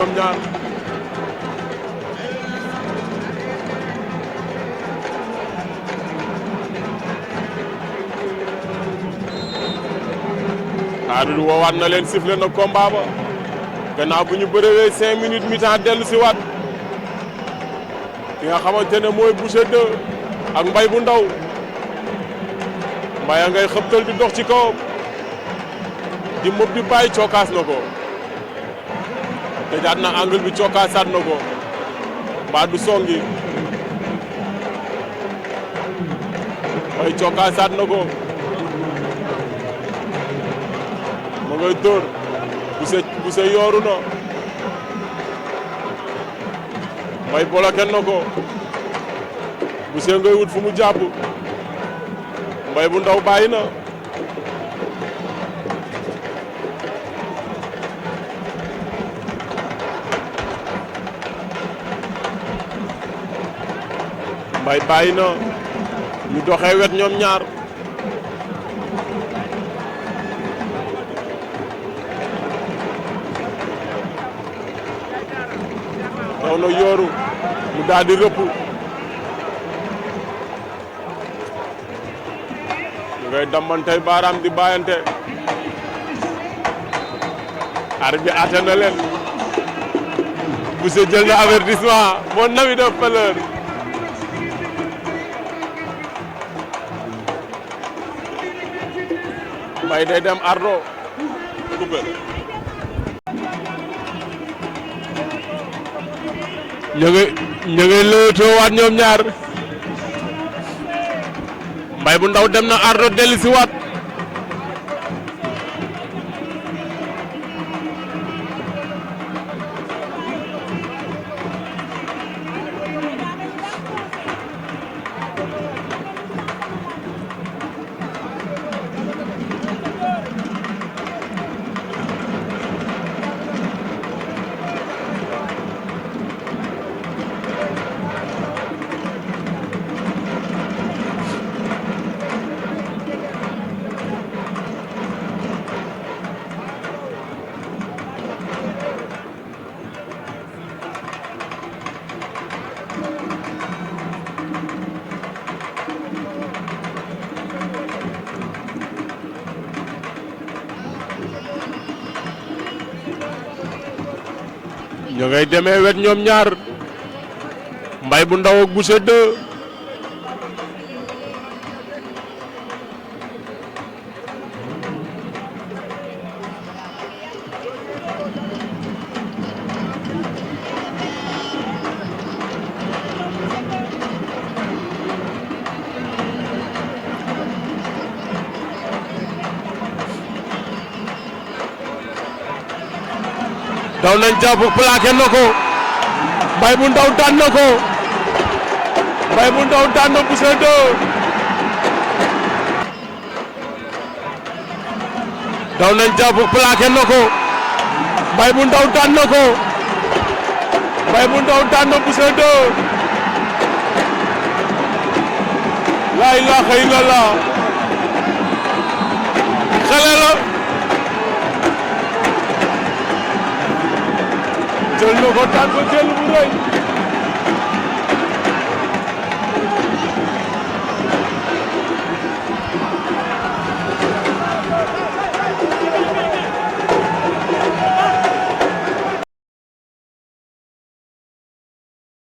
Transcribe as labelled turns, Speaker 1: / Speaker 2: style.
Speaker 1: ñoom ñaar arbitre woowaat na leen sifflé na combat ba gannaaw bu ñu bëree 5 minutes mi-temps dellu si waat ki nga xamante ne mooy Boucher 2 ak Mbaye bu ndaw Mbaye ngay xëptal di dox ci kawam di mëb di bàyyi cokkaas na ko tëjaat na angle bi cokkaasaat na ko mbaa du songi Mbaye cokkaasaat na ko ma ngay dóor Boucher yooru na Mbaye bloqué na ko Boucher ngay wut fu mu jàpp Mbaye bu ndaw bàyyi na Mbaye bàyyi na ñu doxee wet ñoom ñaar daw na yooru mu daal di rëpp ñu ngay dammantey baaraam di bàyyante arbitre bi àtte na leen Boucher jël na avertissement mon ami de valeur Mbaye day dem ardo coupé ñu ngi lëwtoo waat ñoom ñaar Mbaye bu ndaw dem na ardo dellu si waat ñu ngay demee wet ñoom ñaar Mbaye bu ndaw ak Boucher 2 daw nañ jàpp plaqué na ko Mbaye bu ndaw daan na ko Mbaye bu ndaw daan na Boucher 2 daw nañ jàpp plaqué na ko Mbaye bu ndaw daan na ko Mbaye bu ndaw daan na Boucher 2 la ilaha illallah xale la jël na ko daan ko jël bu rëy